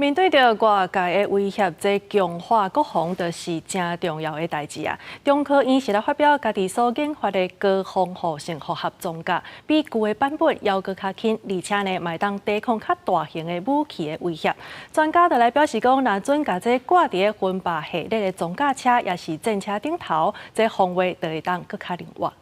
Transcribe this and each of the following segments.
面對著外界的威脅，這強化國防就是誠重要的代誌啊！中科院是來發表家己所研發的高防護性複合裝甲，比舊的版本猶閣較輕，而且呢，嘛會當抵抗較大型的武器的威脅。專家就來表示講，若準共這掛佇咧軍備系列的裝甲車，抑是戰車頂頭，這防衛就會當閣較靈活。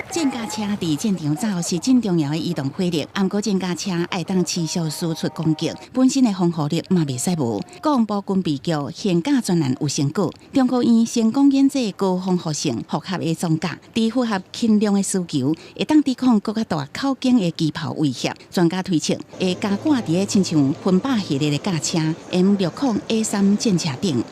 戰甲車佇戰場走是真重要的移動火力，毋過戰甲車愛當持續輸出攻擊，本身的防護力嘛袂使無。國防部軍備局現甲專案有成果，中科院成功研製高防護性複合的裝甲，佇符合輕量的需求，會當抵抗閣較大口徑的機炮威脅。專家推測，會加掛佇咧親像分靶系列的甲車 M60A3戰車頂。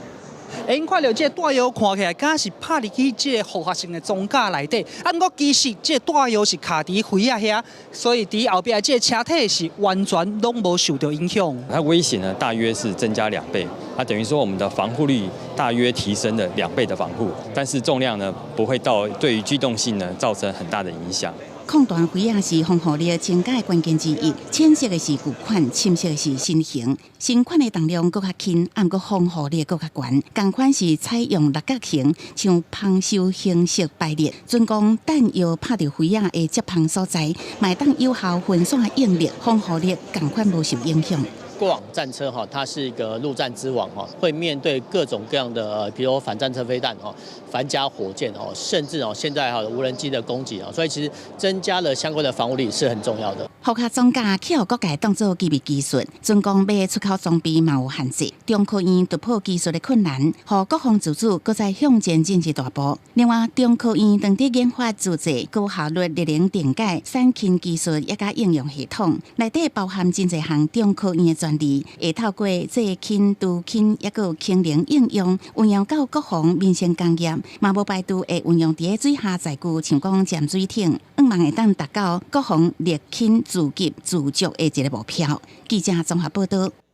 會用看著這個彈藥看起來，敢是拍入去這個複合性的裝甲內底。啊，毋過其實這個彈藥是卡佇飛仔遐，所以佇後壁這個車體是完全攏無受著影響。它威脅呢，大約是增加2倍，它等於說我們的防護力大約提升了兩倍的防護，但是重量呢不會到對於機動性呢造成很大的影響。抗彈飛仔是防護力增加的關鍵之一。淺色的是舊款，深色的是新型。新款的重量閣較輕，毋過防護力閣較懸。仝款是採用六角形，像芳繡形式排列，準講彈藥拍著飛仔的接縫所在，嘛會當有效分散應力，防護力仝款無受影響。過往戰車哈，它是一個陸戰之王哈，會面對各種各樣的，比如反戰車飛彈哦、反甲火箭哦，甚至哦現在哈無人機的攻擊哦，所以其實增加了相關的防護力是很重要的。複合裝甲去予各界當做機密技術，準講欲出口裝備嘛有限制。中科院突破技術的困難，予國防自主閣再向前進一大步。另外，中科院當地研發自製高效率熱能電解產氫技術，抑佮應用系統，內底包含真濟項中科院的專利，會透過製氫、儲氫，抑閣氫能應用，運用到國防民生工業，嘛無排除會運用佇咧水下載具，像講潛水艇，向望會當達到國防力氫自給自足的一个目標。記者綜合報導。